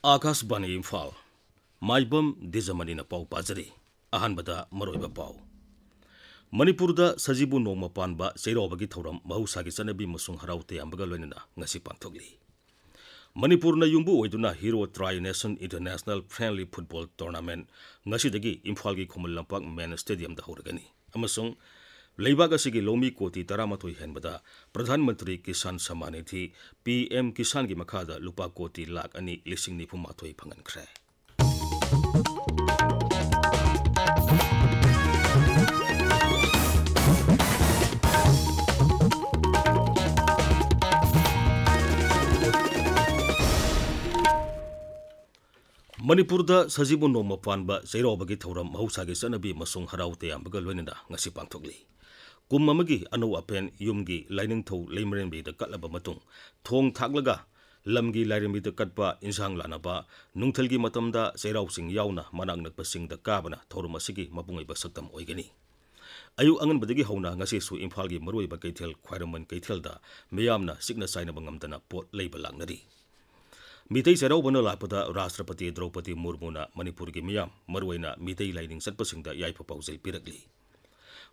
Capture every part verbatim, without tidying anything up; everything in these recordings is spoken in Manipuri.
ꯑꯥꯀꯥꯁꯕꯥꯅꯤ ꯏꯝꯐꯥꯜ꯫ ꯃꯥꯏꯕꯝ ꯗꯤꯖꯃꯅꯤꯅ ꯄꯥꯎ ꯄꯥꯖꯔꯤ꯫ ꯑꯍꯥꯟꯕꯗ ꯃꯔꯨꯑꯣꯏꯕ ꯄꯥꯎ꯫ ꯃꯅꯤꯄꯨꯔꯗ ꯁꯖꯤꯕꯨ ꯅꯣꯡꯃ ꯄꯥꯟꯕ ꯆꯩꯔꯥꯎꯕꯒꯤ ꯊꯧꯔꯝ ꯃꯍꯧꯁꯥꯒꯤ ꯆꯠꯅꯕꯤ ꯑꯃꯁꯨꯡ ꯍꯔꯥꯎ ꯇꯌꯥꯝꯕꯒ ꯂꯣꯏꯅꯅ ꯉꯁꯤ ꯄꯥꯡꯊꯣꯛꯂꯤ꯫ ꯃꯅꯤꯄꯨꯔꯅ ꯌꯨꯝꯕꯨ ꯑꯣꯏꯗꯨꯅ Hero Tri Nation International Friendly Football Tournament ꯉꯁꯤꯗꯒꯤ ꯏꯝꯐꯥꯜꯒꯤ ꯈꯨꯃꯟ ꯂꯝꯄꯥꯛ ꯃꯦꯟ ꯁ꯭ꯇꯦꯗꯤꯌꯝꯗ ꯍꯧꯔꯒꯅꯤ꯫ ꯑꯃꯁꯨꯡ ꯂꯩꯕꯥꯛ ꯑꯁꯤꯒꯤ ꯂꯧꯃꯤ ꯀꯣꯇꯤ ꯇꯔꯥꯃꯥꯊꯣꯏ ꯍꯦꯟꯕꯗ ꯄ꯭ꯔꯙꯥꯟ ꯃꯟꯇ꯭ꯔꯤ ꯀꯤꯁꯥꯟ ꯁꯝꯃꯥꯟ ꯅꯤꯙꯤ, ꯄꯤ ꯑꯦꯝ ꯀꯤꯁꯥꯟꯒꯤ ꯃꯈꯥꯗ ꯂꯨꯄꯥ ꯀꯣꯇꯤ ꯂꯥꯈ ꯑꯅꯤ ꯂꯤꯁꯤꯡ ꯅꯤꯐꯨ ꯃꯥꯊꯣꯏ ꯐꯪꯍꯟꯈ꯭ꯔꯦ꯫ ꯃꯅꯤꯄꯨꯔꯗ ꯁꯖꯤꯕꯨ ꯅꯣꯡꯃ ꯄꯥꯟꯕ ꯆꯩꯔꯥꯎꯕꯒꯤ ꯊꯧꯔꯝ ꯃꯍꯧꯁꯥꯒꯤ ꯆꯠꯅꯕꯤ ꯑꯃꯁꯨꯡ ꯍꯔꯥꯎ ꯇꯌꯥꯝꯕꯒ ꯂꯣꯏꯅꯅ ꯉꯁꯤ ꯄꯥꯡꯊꯣꯛꯂꯤ꯫ ꯀꯨꯝ ꯑꯃꯒꯤ ꯑꯅꯧ ꯑꯄꯦꯟ ꯌꯨꯝꯒꯤ ꯂꯥꯏꯅꯤꯡꯊꯧ ꯂꯩꯃꯔꯦꯟꯕꯤꯗ ꯀꯠꯂꯕ ꯃꯇꯨꯡ, ꯊꯣꯡ ꯊꯥꯛꯂꯒ ꯂꯝꯒꯤ ꯂꯥꯏꯔꯦꯝꯕꯤꯗ ꯀꯠꯄ ꯏꯟꯁꯥꯡ ꯂꯥꯟꯅꯕ, ꯅꯨꯡꯊꯤꯜꯒꯤ ꯃꯇꯝꯗ ꯆꯩꯔꯥꯎ ꯆꯤꯡ ꯌꯥꯎꯅ ꯃꯅꯥꯛ ꯅꯛꯄ ꯆꯤꯡꯗ ꯀꯥꯕꯅ ꯊꯧꯔꯝ ꯑꯁꯤꯒꯤ ꯃꯄꯨꯡ ꯑꯣꯏꯕ ꯁꯛꯇꯝ ꯑꯣꯏꯒꯅꯤ꯫ ꯑꯌꯨꯛ ꯑꯉꯟꯕꯗꯒꯤ ꯍꯧꯅ ꯉꯁꯤꯁꯨ ꯏꯝꯐꯥꯜꯒꯤ ꯃꯔꯨꯑꯣꯏꯕ ꯀꯩꯊꯦꯜ ꯈ꯭ꯋꯥꯏꯔꯝꯕꯟ ꯀꯩꯊꯦꯜꯗ ꯃꯤꯌꯥꯝꯅ ꯆꯤꯛꯅ ꯆꯥꯏꯅꯕ ꯉꯝꯗꯅ ꯄꯣꯠ ꯂꯩꯕ ꯂꯥꯛꯅꯔꯤ꯫ ꯃꯤꯇꯩ ꯆꯩꯔꯥꯎꯕꯅ ꯂꯥꯛꯄꯗ ꯔꯥꯁꯇ꯭ꯔꯄꯇꯤ ꯗ꯭ꯔꯧꯄꯗꯤ ꯃꯨꯔꯃꯨꯅ ꯃꯅꯤꯄꯨꯔꯒꯤ ꯃꯤꯌꯥꯝ, ꯃꯔꯨꯑꯣꯏꯅ ꯃꯤꯇꯩ ꯂꯥꯏꯅꯤꯡ ꯆꯠꯄꯁꯤꯡꯗ ꯌꯥꯏꯐ ꯄꯥꯎꯖꯦꯜ ꯄꯤꯔꯛꯂꯤ꯫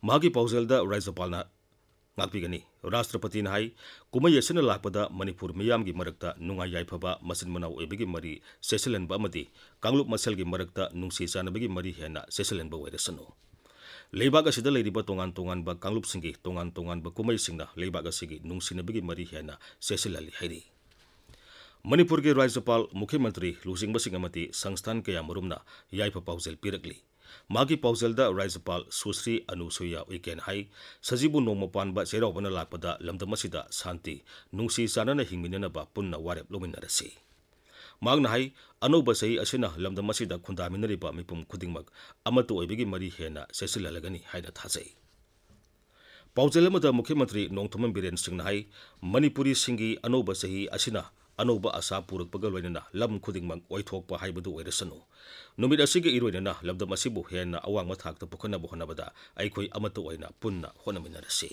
ꯃꯍꯥꯛꯀꯤ ꯄꯥꯎꯖꯦꯜꯗ ꯔꯥꯖ꯭ꯌꯄꯥꯜꯅ ꯉꯥꯛꯄꯤꯒꯅꯤ꯫ ꯔꯥꯁꯇ꯭ꯔꯄꯇꯤꯅ ꯍꯥꯏ, ꯀꯨꯝꯍꯩ ꯑꯁꯤꯅ ꯂꯥꯛꯄꯗ ꯃꯅꯤꯄꯨꯔ ꯃꯤꯌꯥꯝꯒꯤ ꯃꯔꯛꯇ ꯅꯨꯡꯉꯥꯏ ꯌꯥꯏꯐꯕ, ꯃꯆꯤꯟ ꯃꯅꯥꯎ ꯑꯣꯏꯕꯒꯤ ꯃꯔꯤ ꯆꯦꯠꯁꯤꯜꯍꯟꯕ ꯑꯃꯗꯤ ꯀꯥꯡꯂꯨꯞ ꯃꯁꯦꯜꯒꯤ ꯃꯔꯛꯇ ꯅꯨꯡꯁꯤ ꯆꯥꯟꯅꯕꯒꯤ ꯃꯔꯤ ꯍꯦꯟꯅ ꯆꯦꯠꯁꯤꯜꯍꯟꯕ ꯑꯣꯏꯔꯁꯅꯨ꯫ ꯂꯩꯕꯥꯛ ꯑꯁꯤꯗ ꯂꯩꯔꯤꯕ ꯇꯣꯉꯥꯟ ꯇꯣꯉꯥꯟꯕ ꯀꯥꯡꯂꯨꯞꯁꯤꯡꯒꯤ ꯇꯣꯉꯥꯟ ꯇꯣꯉꯥꯟꯕ ꯀꯨꯝꯍꯩꯁꯤꯡꯅ ꯂꯩꯕꯥꯛ ꯑꯁꯤꯒꯤ ꯅꯨꯡꯁꯤꯅꯕꯒꯤ ꯃꯔꯤ ꯍꯦꯟꯅ ꯆꯦꯠꯁꯤꯜꯍꯜꯂꯤ ꯍꯥꯏꯔꯤ꯫ ꯃꯅꯤꯄꯨꯔꯒꯤ ꯔꯥꯖ꯭ꯌꯄꯥꯜ, ꯃꯨꯈ꯭ꯌ ꯃꯟꯇ꯭ꯔꯤ, ꯂꯨꯆꯤꯡꯕꯁꯤꯡ ꯑꯃꯗꯤ ꯁꯪꯁꯊꯥꯟ ꯀꯌꯥꯃꯔꯨꯝꯅ ꯌꯥꯏꯐ ꯄꯥꯎꯖꯦꯜ ꯄꯤꯔꯛꯂꯤ꯫ ꯃꯍꯥꯛꯀꯤ ꯄꯥꯎꯖꯦꯜꯗ ꯔꯥꯖ꯭ꯌꯄꯥꯜ ꯁꯨꯁ꯭ꯔꯤ ꯑꯅꯨꯁꯨꯏꯌꯥ ꯎꯏꯀꯦꯟ ꯍꯥꯏ, ꯁꯖꯤꯕꯨ ꯅꯣꯡꯃ ꯄꯥꯟꯕ ꯆꯩꯔꯥꯎꯕꯅ ꯂꯥꯛꯄꯗ ꯂꯝꯗꯝ ꯑꯁꯤꯗ ꯁꯥꯟꯇꯤ, ꯅꯨꯡꯁꯤ ꯆꯥꯟꯅꯅ ꯍꯤꯡꯃꯤꯟꯅꯅꯕ ꯄꯨꯟꯅ ꯋꯥꯔꯦꯞ ꯂꯧꯃꯤꯟꯅꯔꯁꯤ꯫ ꯃꯍꯥꯛꯅ ꯍꯥꯏ, ꯑꯅꯧꯕ ꯆꯍꯤ ꯑꯁꯤꯅ ꯂꯝꯗꯝ ꯑꯁꯤꯗ ꯈꯨꯟꯗꯥꯃꯤꯟꯅꯔꯤꯕ ꯃꯤꯄꯨꯝ ꯈꯨꯗꯤꯡꯃꯛ ꯑꯃꯠꯇ ꯑꯣꯏꯕꯒꯤ ꯃꯔꯤ ꯍꯦꯟꯅ ꯆꯦꯠꯁꯤꯜꯍꯜꯂꯒꯅꯤ ꯍꯥꯏꯅ ꯊꯥꯖꯩ꯫ ꯄꯥꯎꯖꯦꯜ ꯑꯃꯗ ꯃꯨꯈ꯭ꯌ ꯃꯟꯇ꯭ꯔꯤ ꯅꯣꯡꯊꯣꯝꯕꯝ ꯕꯤꯔꯦꯟ ꯁꯤꯡꯅ ꯍꯥꯏ, ꯃꯅꯤꯄꯨꯔꯤꯁꯤꯡꯒꯤ ꯑꯅꯧꯕ ꯆꯍꯤ ꯑꯁꯤꯅ ꯑꯅꯧꯕ ꯑꯁꯥ ꯄꯨꯔꯛꯄꯒ ꯂꯣꯏꯅꯅ ꯂꯝ ꯈꯨꯗꯤꯡꯃꯛ ꯑꯣꯏꯊꯣꯛꯄ ꯍꯥꯏꯕꯗꯨ ꯑꯣꯏꯔꯁꯅꯨ꯫ ꯅꯨꯃꯤꯠ ꯑꯁꯤꯒꯤ ꯏꯔꯣꯏꯅꯅ ꯂꯝꯗꯝ ꯑꯁꯤꯕꯨ ꯍꯦꯟꯅ ꯑꯋꯥꯡꯕ ꯊꯥꯛꯇ ꯄꯨꯈꯠꯅꯕ ꯍꯣꯠꯅꯕꯗ ꯑꯩꯈꯣꯏ ꯑꯃꯠꯇ ꯑꯣꯏꯅ ꯄꯨꯟꯅ ꯍꯣꯠꯅꯃꯤꯟꯅꯔꯁꯤ꯫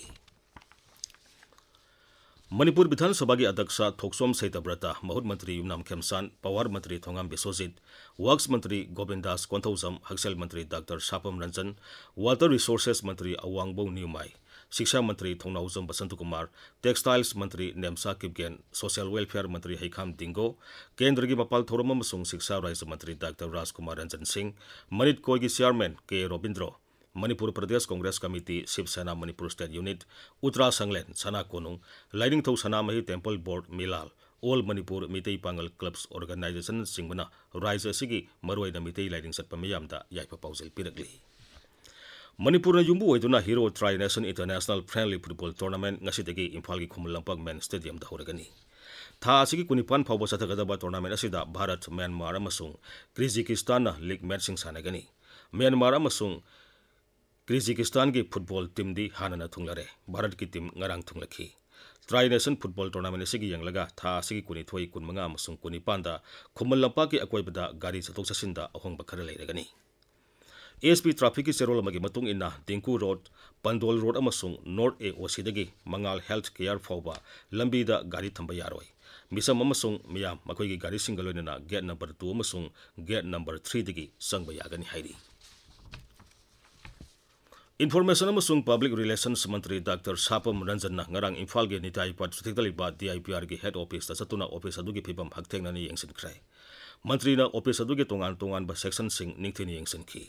ꯃꯅꯤꯄꯨꯔ ꯕꯤꯙꯥꯟ ꯁꯚꯥꯒꯤ ꯑꯗ꯭ꯌꯛꯁ ꯊꯣꯛꯆꯣꯝ ꯁꯩꯇꯕ꯭ꯔꯇ, ꯃꯍꯨꯠ ꯃꯟꯇ꯭ꯔꯤ ꯌꯨꯝꯅꯥꯝ ꯈꯦꯝꯁꯥꯟ, ꯄꯥꯋꯔ ꯃꯟꯇ꯭ꯔꯤ ꯊꯣꯉꯥꯝ ꯕꯤꯁ꯭ꯋꯖꯤꯠ, ꯋꯥꯛꯁ ꯃꯟꯇ꯭ꯔꯤ ꯒꯣꯕꯤꯟꯗꯥꯁ ꯀꯣꯟꯊꯧꯖꯝ, ꯍꯛꯁꯦꯜ ꯃꯟꯇ꯭ꯔꯤ ꯗꯥꯛꯇꯔ ꯁꯥꯄꯝ ꯔꯟꯖꯟ, ꯋꯥꯇꯔ ꯔꯤꯁꯣꯔꯁꯦꯁ ꯃꯟꯇ꯭ꯔꯤ ꯑꯋꯥꯡꯕꯧ ꯅ꯭ꯌꯨꯃꯥꯏ, ꯁꯤꯛꯁꯥ ꯃꯟꯇ꯭ꯔꯤ ꯊꯧꯅꯥꯎꯖꯝ ꯕꯁꯟꯇꯀꯨꯃꯥꯔ, ꯇꯦꯛꯁꯇꯥꯏꯜꯁ ꯃꯟꯇ꯭ꯔꯤ ꯅꯦꯝꯁꯥ ꯀꯤꯞꯒꯦꯟ, ꯁꯣꯁꯤꯌꯦꯜ ꯋꯦꯜꯐꯤꯌꯔ ꯃꯟꯇ꯭ꯔꯤ ꯍꯩꯈꯥꯝ ꯗꯤꯡꯒꯣ, ꯀꯦꯟꯗ꯭ꯔꯒꯤ ꯃꯄꯥꯜ ꯊꯧꯔꯝ ꯑꯃꯁꯨꯡ ꯁꯤꯛꯁꯥ ꯔꯥꯖ꯭ꯌ ꯃꯟꯇ꯭ꯔꯤ ꯗꯥꯛꯇꯔ ꯔꯥꯖꯀꯨꯃꯥꯔ ꯔꯟꯖꯟ ꯁꯤꯡ, ꯃꯅꯤꯠ ꯀꯣꯏꯒꯤ ꯆꯤꯌꯥꯔꯃꯦꯟ ꯀꯦ ꯔꯣꯕꯤꯟꯗ꯭ꯔꯣ, ꯃꯅꯤꯄꯨꯔ ꯄ꯭ꯔꯗꯦꯁ ꯀꯣꯡꯒ꯭ꯔꯦꯁ ꯀꯃꯤꯇꯤ, ꯁꯤꯕ ꯁꯦꯅꯥ ꯃꯅꯤꯄꯨꯔ ꯁ꯭ꯇꯦꯠ ꯌꯨꯅꯤꯠ, ꯎꯇ꯭ꯔꯥ ꯁꯪꯂꯦꯟ, ꯁꯅꯥ ꯀꯣꯅꯨꯡ, ꯂꯥꯏꯅꯤꯡꯊꯧ ꯁꯅꯥꯃꯍꯤ ꯇꯦꯝꯄꯜ ꯕꯣꯔꯗ, ꯃꯤꯂꯥꯜ, ꯑꯣꯜ ꯃꯅꯤꯄꯨꯔ ꯃꯤꯇꯩ ꯄꯥꯉꯜ ꯀ꯭ꯂꯕꯁ ꯑꯣꯔꯒꯅꯥꯏꯖꯦꯁꯟꯅꯆꯤꯡꯕꯅ ꯔꯥꯖ꯭ꯌ ꯑꯁꯤꯒꯤ ꯃꯔꯨꯑꯣꯏꯅ ꯃꯤꯇꯩ ꯂꯥꯏꯅꯤꯡ ꯆꯠꯄ ꯃꯤꯌꯥꯝꯗ ꯌꯥꯏꯐ ꯄꯥꯎꯖꯦꯜ ꯄꯤꯔꯛꯂꯤ꯫ ꯃꯅꯤꯄꯨꯔꯅ ꯌꯨꯝꯕꯨ ꯑꯣꯏꯗꯨꯅ hero tri-nation international friendly football tournament ꯉꯁꯤꯗꯒꯤ ꯏꯝꯐꯥꯜꯒꯤ ꯈꯨꯃꯟ ꯂꯝꯄꯥꯛ ꯃꯦꯟ ꯁ꯭ꯇꯦꯗꯤꯌꯝꯗ ꯍꯧꯔꯒꯅꯤ꯫ ꯊꯥ ꯑꯁꯤꯒꯤ ꯀꯨꯟꯅꯤꯄꯥꯟ ꯐꯥꯎꯕ ꯆꯠꯊꯒꯗꯕ ꯇꯣꯔꯅꯥꯃꯦꯟꯠ ꯑꯁꯤꯗ ꯚꯥꯔꯠ, ꯃ꯭ꯌꯥꯟꯃꯥꯔ ꯑꯃꯁꯨꯡ ꯀ꯭ꯔꯤꯖꯤꯀꯤꯁꯇꯥꯟꯅ ꯂꯤꯒ ꯃꯦꯆꯁꯤꯡ ꯁꯥꯟꯅꯒꯅꯤ꯫ ꯃ꯭ꯌꯥꯟꯃꯥꯔ ꯑꯃꯁꯨꯡ ꯀ꯭ꯔꯤꯖꯤꯀꯤꯁꯇꯥꯟꯒꯤ ꯐꯨꯠꯕꯣꯜ ꯇꯤꯝꯗꯤ ꯍꯥꯟꯅꯅ ꯊꯨꯡꯂꯔꯦ꯫ ꯚꯥꯔꯠꯀꯤ ꯇꯤꯝ ꯉꯔꯥꯡ ꯊꯨꯡꯂꯈꯤ꯫ ꯇ꯭ꯔꯥꯏ ꯅꯦꯁꯟ ꯐꯨꯠꯕꯣꯜ ꯇꯣꯔꯅꯥꯃꯦꯟꯠ ꯑꯁꯤꯒꯤ ꯌꯦꯡꯂꯒ ꯊꯥ ꯑꯁꯤꯒꯤ ꯀꯨꯟꯅꯤꯊꯣꯏ, ꯀꯨꯟꯃꯉꯥ ꯑꯃꯁꯨꯡ ꯀꯨꯟꯅꯤꯄꯥꯟꯗ ꯈꯨꯃꯟ ꯂꯝꯄꯥꯛꯀꯤ ꯑꯀꯣꯏꯕꯗ ꯒꯥꯔꯤ ꯆꯠꯊꯣꯛ ꯆꯠꯁꯤꯟꯗ ꯑꯍꯣꯡꯕ ꯈꯔ ꯂꯩꯔꯒꯅꯤ꯫ ꯑꯦꯁ ꯄꯤ ꯇ꯭ꯔꯥꯐꯤꯛꯀꯤ ꯆꯦꯔꯣꯜ ꯑꯃꯒꯤ ꯃꯇꯨꯡ ꯏꯟꯅ, ꯗꯤꯡꯀꯨ ꯔꯣꯗ, ꯄꯟꯗꯣꯜ ꯔꯣꯗ ꯑꯃꯁꯨꯡ ꯅꯣꯔꯠ ꯑꯦ ꯑꯣ ꯁꯤꯗꯒꯤ ꯃꯉꯥꯜ ꯍꯦꯜꯊ ꯀꯦꯌꯔ ꯐꯥꯎꯕ ꯂꯝꯕꯤꯗ ꯒꯥꯔꯤ ꯊꯝꯕ ꯌꯥꯔꯣꯏ꯫ ꯃꯤꯆꯝ ꯑꯃꯁꯨꯡ ꯃꯤꯌꯥꯝ ꯃꯈꯣꯏꯒꯤ ꯒꯥꯔꯤꯁꯤꯡꯒ ꯂꯣꯏꯅꯅ ꯒꯦꯠ ꯅꯝꯕꯔ ꯇꯨ ꯑꯃꯁꯨꯡ ꯒꯦꯠ ꯅꯝꯕꯔ ꯊ꯭ꯔꯤꯗꯒꯤ ꯆꯪꯕ ꯌꯥꯒꯅꯤ ꯍꯥꯏꯔꯤ꯫ ꯏꯟꯐꯣꯔꯃꯦꯁꯟ ꯑꯃꯁꯨꯡ ꯄꯕ꯭ꯂꯤꯛ ꯔꯤꯂꯦꯁꯟꯁ ꯃꯟꯇ꯭ꯔꯤ ꯗꯥꯛꯇꯔ ꯁꯥꯄꯝ ꯔꯟꯖꯟꯅ ꯉꯔꯥꯡ ꯏꯝꯐꯥꯜꯒꯤ ꯅꯤꯇꯥꯏ ꯄꯥꯠ ꯗꯤꯁꯇ꯭ꯔꯤꯛꯇ ꯂꯩꯕ ꯗꯤ ꯑꯥꯏ ꯄꯤ ꯑꯥꯔꯒꯤ ꯍꯦꯗ ꯑꯣꯐꯤꯁꯇ ꯆꯠꯇꯨꯅ ꯑꯣꯐꯤꯁ ꯑꯗꯨꯒꯤ ꯐꯤꯕꯝ ꯍꯛꯊꯦꯡꯅꯅ ꯌꯦꯡꯁꯤꯟꯈ꯭ꯔꯦ꯫ ꯃꯟꯇ꯭ꯔꯤꯅ ꯑꯣꯐꯤꯁ ꯑꯗꯨꯒꯤ ꯇꯣꯉꯥꯟ ꯇꯣꯉꯥꯟꯕ ꯁꯦꯛꯁꯟꯁꯤꯡ ꯅꯤꯡꯊꯤꯅ ꯌꯦꯡꯁꯤꯟꯈꯤ꯫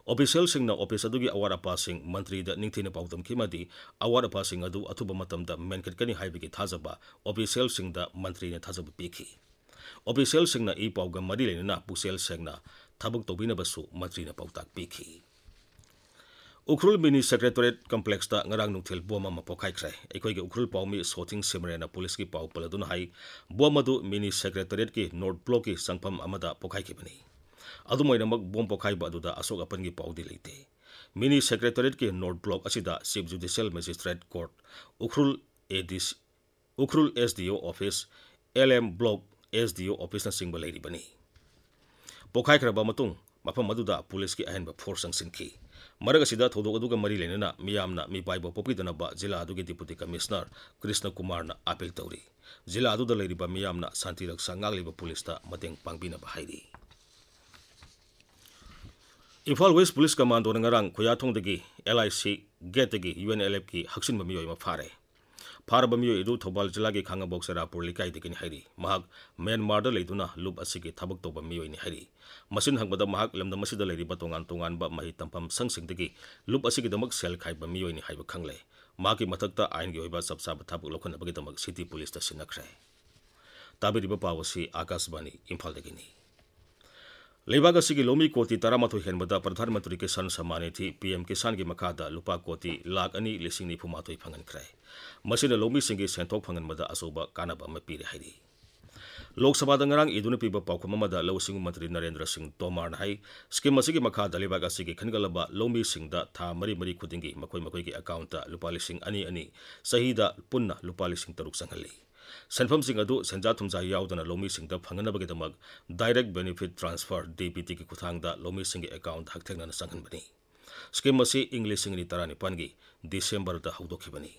ꯑꯣꯐꯤꯁꯤꯌꯦꯜꯁꯤꯡꯅ ꯑꯣꯐꯤꯁ ꯑꯗꯨꯒꯤ ꯑꯋꯥꯠ ꯑꯄꯥꯁꯤꯡ ꯃꯟꯇ꯭ꯔꯤꯗ ꯅꯤꯡꯊꯤꯅ ꯄꯥꯎꯗꯝꯈꯤ ꯑꯃꯗꯤ ꯑꯋꯥꯠ ꯑꯄꯥꯁꯤꯡ ꯑꯗꯨ ꯑꯊꯨꯕ ꯃꯇꯝꯗ ꯃꯦꯟꯈꯠꯀꯅꯤ ꯍꯥꯏꯕꯒꯤ ꯊꯥꯖꯕ ꯑꯣꯐꯤꯁꯤꯌꯦꯜꯁꯤꯡꯗ ꯃꯟꯇ꯭ꯔꯤꯅ ꯊꯥꯖꯕ ꯄꯤꯈꯤ꯫ ꯑꯣꯐꯤꯁꯤꯌꯦꯜꯁꯤꯡꯅ ꯏ ꯄꯥꯎꯒ ꯃꯔꯤ ꯂꯩꯅꯅ ꯄꯨꯛꯆꯦꯜ ꯁꯦꯡꯅ ꯊꯕꯛ ꯇꯧꯕꯤꯅꯕꯁꯨ ꯃꯟꯇ꯭ꯔꯤꯅ ꯄꯥꯎꯇꯥꯛ ꯄꯤꯈꯤ꯫ ꯎꯈ꯭ꯔꯨꯜ ꯃꯤꯅꯤ ꯁꯦꯀ꯭ꯔꯦꯇꯔꯤꯌꯦꯠ ꯀꯝꯄ꯭ꯂꯦꯛꯁꯇ ꯉꯔꯥꯡ ꯅꯨꯡꯊꯤꯜ ꯕꯣꯝ ꯑꯃ ꯄꯣꯈꯥꯏꯈ꯭ꯔꯦ꯫ ꯑꯩꯈꯣꯏꯒꯤ ꯎꯈ꯭ꯔꯨꯜ ꯄꯥꯎꯃꯤ ꯁꯣꯊꯤꯡ ꯁꯤꯃꯔꯦꯅ ꯄꯨꯂꯤꯁꯀꯤ ꯄꯥꯎ ꯄꯜꯂꯗꯨꯅ ꯍꯥꯏ, ꯕꯣꯝ ꯑꯗꯨ ꯃꯤꯅꯤ ꯁꯦꯀ꯭ꯔꯦꯇꯔꯤꯌꯦꯠꯀꯤ ꯅꯣꯔꯠ ꯕ꯭ꯂꯣꯛꯀꯤ ꯆꯪꯐꯝ ꯑꯃꯗ ꯄꯣꯈꯥꯏꯈꯤꯕꯅꯤ꯫ ꯑꯗꯨꯝ ꯑꯣꯏꯅꯃꯛ, ꯕꯣꯝ ꯄꯣꯈꯥꯏꯕ ꯑꯗꯨꯗ ꯑꯁꯣꯛ ꯑꯄꯟꯒꯤ ꯄꯥꯎꯗꯤ ꯂꯩꯇꯦ꯫ ꯃꯤꯅꯤ ꯁꯦꯀ꯭ꯔꯦꯇꯔꯤꯌꯦꯠꯀꯤ ꯅꯣꯔꯠ ꯕ꯭ꯂꯣꯛ ꯑꯁꯤꯗ ꯆꯤꯐ ꯖꯨꯗꯤꯁꯤꯌꯦꯜ ꯃꯦꯖꯤꯁꯇ꯭ꯔꯦꯠ ꯀꯣꯔꯠ, ꯎꯈ꯭ꯔꯨꯜ ꯑꯦ ꯗꯤ ꯁꯤ, ꯎꯈ꯭ꯔꯨꯜ ꯑꯦꯁ ꯗꯤ ꯑꯣ office, L M block S D ꯑꯣ ꯑꯣꯐꯤꯁꯅꯆꯤꯡꯕ ꯂꯩꯔꯤꯕꯅꯤ꯫ ꯄꯣꯈꯥꯏꯈ꯭ꯔꯕ ꯃꯇꯨꯡ ꯃꯐꯝ ꯑꯗꯨꯗ ꯄꯨꯂꯤꯁꯀꯤ ꯑꯍꯦꯟꯕ ꯐꯣꯔꯁ ꯆꯪꯁꯤꯟꯈꯤ꯫ ꯃꯔꯛ ꯑꯁꯤꯗ, ꯊꯧꯗꯣꯛ ꯑꯗꯨꯒ ꯃꯔꯤ ꯂꯩꯅꯅ ꯃꯤꯌꯥꯝꯅ ꯃꯤꯄꯥꯏꯕ ꯄꯣꯛꯄꯤꯗꯅꯕ ꯖꯤꯂꯥ ꯑꯗꯨꯒꯤ ꯗꯤꯄꯨꯇꯤ ꯀꯃꯤꯁꯅꯔ ꯀ꯭ꯔꯤꯁꯅ ꯀꯨꯃꯥꯔꯅ ꯑꯄꯤꯜ ꯇꯧꯔꯤ꯫ ꯖꯤꯂꯥ ꯑꯗꯨꯗ ꯂꯩꯔꯤꯕ ꯃꯤꯌꯥꯝꯅ ꯁꯥꯟꯇꯤ ꯔꯛꯁꯥ ꯉꯥꯛꯂꯤꯕ ꯄꯨꯂꯤꯁꯇ ꯃꯇꯦꯡ ꯄꯥꯡꯕꯤꯅꯕ ꯍꯥꯏꯔꯤ꯫ ꯏꯝꯐꯥꯜ ꯋꯦꯁ ꯄꯨꯂꯤꯁ ꯀꯃꯥꯟꯗꯣꯅ ꯉꯔꯥꯡ ꯈꯨꯌꯥꯊꯣꯡꯗꯒꯤ ꯑꯦꯜ ꯑꯥꯏ ꯁꯤ ꯒꯦꯠꯇꯒꯤ ꯌꯨ ꯑꯦꯟ ꯑꯦꯜ ꯑꯦꯐꯀꯤ ꯍꯛꯆꯤꯟꯕ ꯃꯤꯑꯣꯏ ꯑꯃ ꯐꯥꯔꯦ꯫ ꯐꯥꯔꯕ ꯃꯤꯑꯣꯏ ꯑꯗꯨ ꯊꯧꯕꯥꯜ ꯖꯤꯂꯥꯒꯤ ꯈꯥꯉꯕꯣꯛ ꯆꯦꯔꯥꯄꯨꯔ ꯂꯩꯀꯥꯏꯗꯒꯤꯅꯤ ꯍꯥꯏꯔꯤ꯫ ꯃꯍꯥꯛ ꯃ꯭ꯌꯥꯟꯃꯥꯔꯗ ꯂꯩꯗꯨꯅ ꯂꯨꯞ ꯑꯁꯤꯒꯤ ꯊꯕꯛ ꯇꯧꯕ ꯃꯤꯑꯣꯏꯅꯤ ꯍꯥꯏꯔꯤ꯫ ꯃꯁꯤꯅ ꯍꯪꯕꯗ, ꯃꯍꯥꯛ ꯂꯝꯗꯝ ꯑꯁꯤꯗ ꯂꯩꯔꯤꯕ ꯇꯣꯉꯥꯟ ꯇꯣꯉꯥꯟꯕ ꯃꯍꯩ ꯇꯝꯐꯝ ꯁꯪꯁꯤꯡꯗꯒꯤ ꯂꯨꯞ ꯑꯁꯤꯒꯤꯗꯃꯛ ꯁꯦꯜ ꯈꯥꯏꯕ ꯃꯤꯑꯣꯏꯅꯤ ꯍꯥꯏꯕ ꯈꯪꯂꯦ꯫ ꯃꯍꯥꯛꯀꯤ ꯃꯊꯛꯇ ꯑꯥꯏꯟꯒꯤ ꯑꯣꯏꯕ ꯆꯞ ꯆꯥꯕ ꯊꯕꯛ ꯂꯧꯈꯠꯅꯕꯒꯤꯗꯃꯛ ꯁꯤꯇꯤ ꯄꯨꯂꯤꯁꯇ ꯁꯤꯟꯅꯈ꯭ꯔꯦ꯫ ꯇꯥꯕꯤꯔꯤꯕ ꯄꯥꯎ ꯑꯁꯤ ꯑꯥꯀꯥꯁꯕꯥꯅꯤ ꯏꯝꯐꯥꯜꯗꯒꯤꯅꯤ꯫ ꯂꯩꯕꯥꯛ ꯑꯁꯤꯒꯤ ꯂꯧꯃꯤ ꯀꯣꯇꯤ ꯇꯔꯥꯃꯥꯊꯣꯏ ꯍꯦꯟꯕꯗ ꯄ꯭ꯔꯙꯥꯟ ꯃꯟꯇ꯭ꯔꯤ ꯀꯤꯁꯥꯟ ꯁꯝꯃꯥꯟ ꯅꯤꯙꯤ, ꯄꯤ ꯑꯦꯝ ꯀꯤꯁꯥꯟꯒꯤ ꯃꯈꯥꯗ ꯂꯨꯄꯥ ꯀꯣꯇꯤ ꯂꯥꯈ ꯑꯅꯤ ꯂꯤꯁꯤꯡ ꯅꯤꯐꯨ ꯃꯥꯊꯣꯏ ꯐꯪꯍꯟꯈ꯭ꯔꯦ꯫ ꯃꯁꯤꯅ ꯂꯧꯃꯤꯁꯤꯡꯒꯤ ꯁꯦꯟꯊꯣꯛ ꯐꯪꯍꯟꯕꯗ ꯑꯆꯧꯕ ꯀꯥꯟꯅꯕ ꯑꯃ ꯄꯤꯔꯦ ꯍꯥꯏꯔꯤ꯫ ꯂꯣꯛ ꯁꯚꯥꯗ ꯉꯔꯥꯡ ꯏꯗꯨꯅ ꯄꯤꯕ ꯄꯥꯎꯈꯨꯝ ꯑꯃꯗ ꯂꯧꯎ ꯁꯤꯡꯎ ꯃꯟꯇ꯭ꯔꯤ ꯅꯔꯦꯟꯗ꯭ꯔ ꯁꯤꯡ ꯇꯣꯃꯔꯅ ꯍꯥꯏ, ꯁ꯭ꯀꯤꯝ ꯑꯁꯤꯒꯤ ꯃꯈꯥꯗ ꯂꯩꯕꯥꯛ ꯑꯁꯤꯒꯤ ꯈꯟꯒꯠꯂꯕ ꯂꯧꯃꯤꯁꯤꯡꯗ ꯊꯥ ꯃꯔꯤ ꯃꯔꯤ ꯈꯨꯗꯤꯡꯒꯤ ꯃꯈꯣꯏ ꯃꯈꯣꯏꯒꯤ ꯑꯦꯀꯥꯎꯟꯇ ꯂꯨꯄꯥ ꯂꯤꯁꯤꯡ ꯑꯅꯤ ꯑꯅꯤ, ꯆꯍꯤꯗ ꯄꯨꯟꯅ ꯂꯨꯄꯥ ꯂꯤꯁꯤꯡ ꯇꯔꯨꯛ ꯆꯪꯍꯜꯂꯤ꯫ ꯁꯦꯟꯐꯝꯁꯤꯡ ꯑꯗꯨ ꯁꯦꯟꯖꯥ ꯊꯨꯝꯖꯥ ꯌꯥꯎꯗꯅ ꯂꯧꯃꯤꯁꯤꯡꯗ ꯐꯪꯍꯟꯅꯕꯒꯤꯗꯃꯛ Direct Benefit Transfer, D B ꯇꯤꯒꯤ ꯈꯨꯠꯊꯥꯡꯗ ꯂꯧꯃꯤꯁꯤꯡꯒꯤ ꯑꯦꯀꯥꯎꯟꯗ ꯍꯛꯊꯦꯡꯅꯅ ꯆꯪꯍꯟꯕꯅꯤ꯫ ꯁ꯭ꯀꯤꯝ ꯑꯁꯤ ꯏꯪ ꯂꯤꯁꯤꯡ ꯑꯅꯤ ꯇꯔꯥꯅꯤꯄꯥꯟꯒꯤ ꯗꯤꯁꯦꯝꯕꯔꯗ ꯍꯧꯗꯣꯛꯈꯤꯕꯅꯤ꯫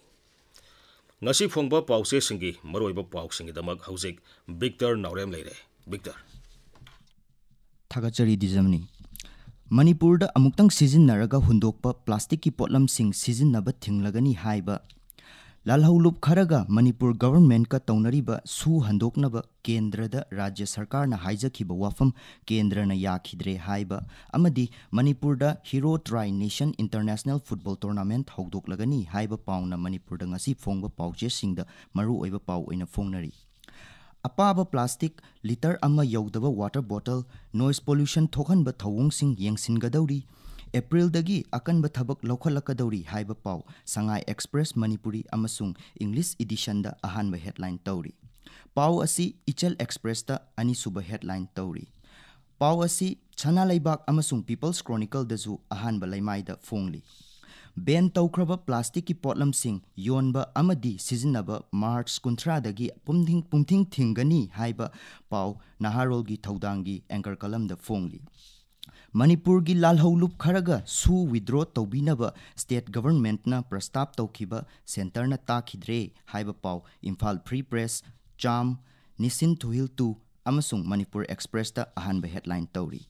ꯉꯁꯤ ꯐꯣꯡꯕ ꯄꯥꯎꯆꯦꯁꯤꯡꯒꯤ ꯃꯔꯨꯑꯣꯏꯕ ꯄꯥꯎꯁꯤꯡꯒꯤꯗꯃꯛ ꯍꯧꯖꯤꯛ ꯕꯤꯛꯇꯔ ꯅꯥꯎꯔꯦꯝ ꯂꯩꯔꯦ꯫ ꯕꯤꯛꯇꯔ꯫ ꯊꯥꯒꯠꯆꯔꯤ ꯗꯤꯖꯝꯅꯤ꯫ ꯃꯅꯤꯄꯨꯔꯗ ꯑꯃꯨꯛꯇꯪ ꯁꯤꯖꯤꯟꯅꯔꯒ ꯍꯨꯟꯗꯣꯛꯄ ꯄ꯭ꯂꯥꯁꯇꯤꯛꯀꯤ ꯄꯣꯠꯂꯝꯁꯤꯡ ꯁꯤꯖꯤꯟꯅꯕ ꯊꯤꯡꯂꯒꯅꯤ ꯍꯥꯏꯕ ꯂꯥꯜꯍꯧꯂꯨꯞ ꯈꯔꯒ ꯃꯅꯤꯄꯨꯔ ꯒꯚꯔꯟꯃꯦꯟꯠꯀ ꯇꯧꯅꯔꯤꯕ ꯁꯨ ꯍꯟꯗꯣꯛꯅꯕ ꯀꯦꯟꯗ꯭ꯔꯗ ꯔꯥꯖ꯭ꯌ ꯁꯔꯀꯥꯔꯅ ꯍꯥꯏꯖꯈꯤꯕ ꯋꯥꯐꯝ ꯀꯦꯟꯗ꯭ꯔꯅ ꯌꯥꯈꯤꯗ꯭ꯔꯦ ꯍꯥꯏꯕ ꯑꯃꯗꯤ ꯃꯅꯤꯄꯨꯔꯗ Hero tri-nation international football tournament ꯍꯧꯗꯣꯛꯂꯒꯅꯤ ꯍꯥꯏꯕ ꯄꯥꯎꯅ ꯃꯅꯤꯄꯨꯔꯗ ꯉꯁꯤ ꯐꯣꯡꯕ ꯄꯥꯎꯆꯦꯁꯤꯡꯗ ꯃꯔꯨꯑꯣꯏꯕ ꯄꯥꯎ ꯑꯣꯏꯅ ꯐꯣꯡꯅꯔꯤ꯫ ꯑꯄꯥꯕ ꯄ꯭ꯂꯥꯁꯇꯤꯛ ꯂꯤꯇꯔ ꯑꯃ ꯌꯧꯗꯕ ꯋꯥꯇꯔ ꯕꯣꯇꯜ, ꯅꯣꯏꯁ ꯄꯣꯂ꯭ꯌꯨꯁꯟ ꯊꯣꯛꯍꯟꯕ ꯊꯧꯑꯣꯡꯁꯤꯡ ꯌꯦꯡꯁꯤꯟꯒꯗꯧꯔꯤ꯫ ꯑꯦꯄ꯭ꯔꯤꯜꯗꯒꯤ ꯑꯀꯟꯕ ꯊꯕꯛ ꯂꯧꯈꯠꯂꯛꯀꯗꯧꯔꯤ ꯍꯥꯏꯕ ꯄꯥꯎ ꯁꯉꯥꯏ ꯑꯦꯛꯁꯄ꯭ꯔꯦꯁ ꯃꯅꯤꯄꯨꯔꯤ ꯑꯃꯁꯨꯡ ꯏꯪꯂꯤꯁ ꯏꯗꯤꯁꯟꯗ ꯑꯍꯥꯟꯕ ꯍꯦꯗꯂꯥꯏꯟ ꯇꯧꯔꯤ꯫ ꯄꯥꯎ ꯑꯁꯤ ꯏꯆꯜ ꯑꯦꯛꯁꯄ꯭ꯔꯦꯁꯇ ꯑꯅꯤꯁꯨꯕ ꯍꯦꯗꯂꯥꯏꯟ ꯇꯧꯔꯤ꯫ ꯄꯥꯎ ꯑꯁꯤ ꯁꯅꯥ ꯂꯩꯕꯥꯛ ꯑꯃꯁꯨꯡ ꯄꯤꯄꯜꯁ ꯀ꯭ꯔꯣꯅꯤꯀꯜꯗꯁꯨ ꯑꯍꯥꯟꯕ ꯂꯩꯃꯥꯏꯗ ꯐꯣꯡꯂꯤ꯫ ꯕꯦꯟ ꯇꯧꯈ꯭ꯔꯕ ꯄ꯭ꯂꯥꯁꯇꯤꯛꯀꯤ ꯄꯣꯠꯂꯝꯁꯤꯡ ꯌꯣꯟꯕ ꯑꯃꯗꯤ ꯁꯤꯖꯤꯟꯅꯕ ꯃꯥꯔꯆ ꯀꯨꯟꯊ꯭ꯔꯥꯗꯒꯤ ꯄꯨꯝꯊꯤꯡ, ꯄꯨꯝꯊꯤꯡ ꯊꯤꯡꯒꯅꯤ ꯍꯥꯏꯕ ꯄꯥꯎ ꯅꯍꯥꯔꯣꯜꯒꯤ ꯊꯧꯗꯥꯡꯒꯤ ꯑꯦꯡꯀꯔ ꯀꯂꯝꯗ ꯐꯣꯡꯂꯤ꯫ ꯃꯅꯤꯄꯨꯔꯒꯤ ꯂꯥꯜꯍꯧꯂꯨꯞ ꯈꯔꯒ ꯁꯨ withdraw ꯇꯧꯕꯤꯅꯕ state governmentꯅ ꯄ꯭ꯔꯁꯇꯥꯞ ꯇꯧꯈꯤꯕ centreꯅ ꯇꯥꯈꯤꯗ꯭ꯔꯦ ꯍꯥꯏꯕ ꯄꯥꯎ ꯏꯝꯐꯥꯜ Free Press, ꯆꯥꯝ, ꯅꯤꯁꯤꯟ ꯊꯨꯍꯤꯜ two ꯑꯃꯁꯨꯡ ꯃꯅꯤꯄꯨꯔ Expressꯇ ꯑꯍꯥꯟꯕ headline ꯇꯧꯔꯤ꯫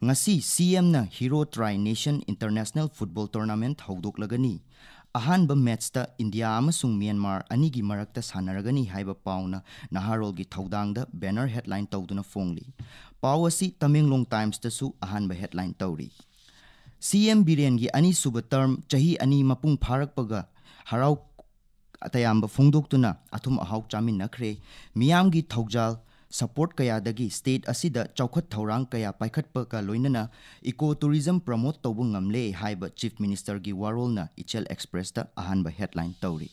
ꯉꯁꯤ CMꯅ Hero Tri Nation International Football Tournament ꯍꯧꯗꯣꯛꯂꯒꯅꯤ꯫ ꯑꯍꯥꯟꯕ matchꯇ ꯏꯟꯗꯤꯌꯥ ꯑꯃꯁꯨꯡ ꯃ꯭ꯌꯥꯟꯃꯥꯔ ꯑꯅꯤꯒꯤ ꯃꯔꯛꯇ ꯁꯥꯟꯅꯔꯒꯅꯤ ꯍꯥꯏꯕ ꯄꯥꯎꯅ ꯅꯍꯥꯔꯣꯜꯒꯤ ꯊꯧꯗꯥꯡꯗ banner headline ꯇꯧꯗꯨꯅ ꯐꯣꯡꯂꯤ꯫ ꯄꯥꯎ ꯑꯁꯤ ꯇꯃꯦꯡꯂꯣꯡ Timesꯇꯁꯨ ꯑꯍꯥꯟꯕ headline ꯇꯧꯔꯤ꯫ CM ꯕꯤꯔꯦꯟꯒꯤ ꯑꯅꯤꯁꯨꯕ term ꯆꯍꯤ ꯑꯅꯤ ꯃꯄꯨꯡ ꯐꯥꯔꯛꯄꯒ ꯍꯔꯥꯎ ꯇꯌꯥꯝꯕ ꯐꯣꯡꯗꯣꯛꯇꯨꯅ ꯑꯊꯨꯝ ꯑꯍꯥꯎ ꯆꯥꯃꯤꯟꯅꯈ꯭ꯔꯦ꯫ ꯃꯤꯌꯥꯝꯒꯤ ꯊꯧꯖꯥꯜ support ꯀꯌꯥꯗꯒꯤ state ꯑꯁꯤꯗ ꯆꯥꯎꯈꯠ ꯊꯧꯔꯥꯡ ꯀꯌꯥ ꯄꯥꯏꯈꯠꯄꯒ ꯂꯣꯏꯅꯅ eco tourism promote ꯇꯧꯕ ꯉꯝꯂꯦ ꯍꯥꯏꯕ Chief Ministerꯒꯤ ꯋꯥꯔꯣꯜꯅ ꯏꯆꯦꯜ Expressꯇ ꯑꯍꯥꯟꯕ headline ꯇꯧꯔꯤ꯫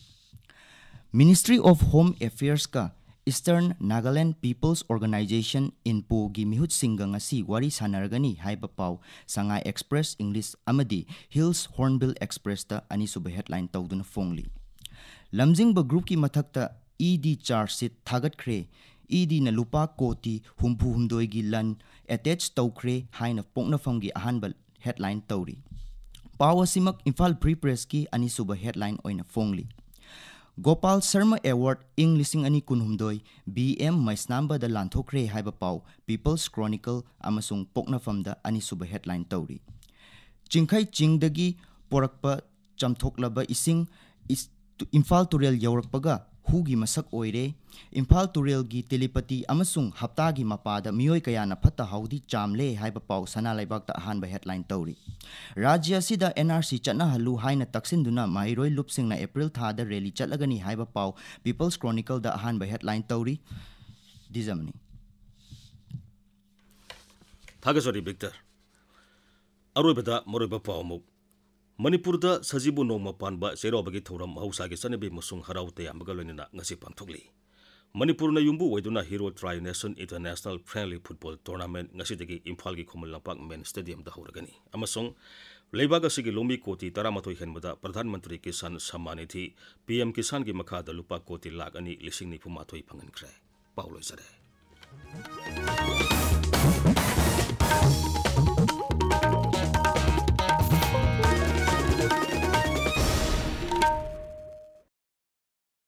Ministry of Home Affairsꯀ Eastern Nagaland People's Organisation, INPOꯒꯤ ꯃꯤꯍꯨꯠꯁꯤꯡꯒ ꯉꯁꯤ ꯋꯥꯔꯤ ꯁꯥꯟꯅꯔꯒꯅꯤ ꯍꯥꯏꯕ ꯄꯥꯎ ꯁꯉꯥꯏ Express English ꯑꯃꯗꯤ Hills Hornbill Expressꯇ ꯑꯅꯤꯁꯨꯕ headline ꯇꯧꯗꯨꯅ ꯐꯣꯡꯂꯤ꯫ ꯂꯝꯖꯤꯡꯕ groupꯀꯤ ꯃꯊꯛꯇ ED charge sheet ꯊꯥꯒꯠꯈ꯭ꯔꯦ꯫ EDꯅ ꯂꯨꯄꯥ ꯀꯣꯇꯤ ꯍꯨꯝꯐꯨ ꯍꯨꯝꯗꯣꯏꯒꯤ ꯂꯟ attach ꯇꯧꯈ꯭ꯔꯦ ꯍꯥꯏꯅ ꯄꯣꯛꯅꯐꯝꯒꯤ ꯑꯍꯥꯟꯕ headline ꯇꯧꯔꯤ꯫ ꯄꯥꯎ ꯑꯁꯤꯃꯛ ꯏꯝꯐꯥꯜ Free Pressꯀꯤ ꯑꯅꯤꯁꯨꯕ headline ꯑꯣꯏꯅ ꯐꯣꯡꯂꯤ꯫ ꯒꯣꯄꯥꯜ ꯁꯔꯃ Award ꯏꯪ ꯂꯤꯁꯤꯡ ꯑꯅꯤ ꯀꯨꯟꯍꯨꯝꯗꯣꯏ B M ꯃꯩꯁꯅꯥꯝꯕꯗ ꯂꯥꯟꯊꯣꯛꯈ꯭ꯔꯦ ꯍꯥꯏꯕ ꯄꯥꯎ People's Chronicle ꯑꯃꯁꯨꯡ ꯄꯣꯛꯅꯐꯝꯗ ꯑꯅꯤꯁꯨꯕ headline ꯇꯧꯔꯤ꯫ ꯆꯤꯡꯈꯩ ꯆꯤꯡꯗꯒꯤ ꯄꯣꯔꯛꯄ ꯆꯥꯝꯊꯣꯛꯂꯕ ꯏꯁꯤꯡ ꯏꯁ-, ꯇꯨ-, ꯏꯝꯐꯥꯜ ꯇꯨꯔꯦꯜ ꯌꯧꯔꯛꯄꯒ ꯍꯨꯒꯤ ꯃꯁꯛ ꯑꯣꯏꯔꯦ꯫ ꯏꯝꯐꯥꯜ ꯇꯨꯔꯦꯜꯒꯤ ꯇꯦꯂꯤꯄꯇꯤ ꯑꯃꯁꯨꯡ ꯍꯞꯇꯥꯒꯤ ꯃꯄꯥꯗ ꯃꯤꯑꯣꯏ ꯀꯌꯥꯅ ꯐꯠꯇ ꯍꯥꯎꯗꯤ ꯆꯥꯝꯂꯦ ꯍꯥꯏꯕ ꯄꯥꯎ ꯁꯅꯥ ꯂꯩꯕꯥꯛꯇ ꯑꯍꯥꯟꯕ headline ꯇꯧꯔꯤ꯫ ꯔꯥꯖ꯭ꯌ ꯑꯁꯤꯗ NRC ꯆꯠꯅꯍꯜꯂꯨ ꯍꯥꯏꯅ ꯇꯛꯁꯤꯟꯗꯨꯅ ꯃꯍꯩꯔꯣꯏ ꯂꯨꯞꯁꯤꯡꯅ April ꯊꯥꯗ rally ꯆꯠꯂꯒꯅꯤ ꯍꯥꯏꯕ ꯄꯥꯎ People's Chronicleꯗ ꯑꯍꯥꯟꯕ headline ꯇꯧꯔꯤ꯫ ꯗꯤꯖꯝꯅꯤ꯫ ꯊꯥꯒꯠꯆꯔꯤ ꯕꯤꯛꯇꯔ꯫ ꯑꯔꯣꯏꯕꯗ ꯃꯔꯨꯑꯣꯏꯕ ꯄꯥꯎ ꯑꯃꯨꯛ꯫ ꯃꯅꯤꯄꯨꯔꯗ ꯁꯖꯤꯕꯨ ꯅꯣꯡꯃ ꯄꯥꯟꯕ ꯆꯩꯔꯥꯎꯕꯒꯤ ꯊꯧꯔꯝ ꯃꯍꯧꯁꯥꯒꯤ ꯆꯠꯅꯕꯤ ꯑꯃꯁꯨꯡ ꯍꯔꯥꯎ ꯇꯌꯥꯝꯕꯒ ꯂꯣꯏꯅꯅ ꯉꯁꯤ ꯄꯥꯡꯊꯣꯛꯂꯤ꯫ ꯃꯅꯤꯄꯨꯔꯅ ꯌꯨꯝꯕꯨ ꯑꯣꯏꯗꯨꯅ Hero Tri Nation International Friendly Football Tournament ꯉꯁꯤꯗꯒꯤ ꯏꯝꯐꯥꯜꯒꯤ ꯈꯨꯃꯟ ꯂꯝꯄꯥꯛ main stadiumꯗ ꯍꯧꯔꯒꯅꯤ ꯑꯃꯁꯨꯡ ꯂꯩꯕꯥꯛ ꯑꯁꯤꯒꯤ ꯂꯧꯃꯤ ꯀꯣꯇꯤ ꯇꯔꯥꯃꯥꯊꯣꯏ ꯍꯦꯟꯕꯗ ꯄ꯭ꯔꯙꯥꯟ ꯃꯟꯇ꯭ꯔꯤ ꯀꯤꯁꯥꯟ ꯁꯝꯃꯥꯟ ꯅꯤꯙꯤ, PM ꯀꯤꯁꯥꯟꯒꯤ ꯃꯈꯥꯗ ꯂꯨꯄꯥ ꯀꯣꯇꯤ ꯂꯥꯈ ꯑꯅꯤ ꯂꯤꯁꯤꯡ ꯅꯤꯐꯨ ꯃꯥꯊꯣꯏ ꯐꯪꯍꯟꯈ꯭ꯔꯦ꯫ ꯄꯥꯎ ꯂꯣꯏꯖꯔꯦ꯫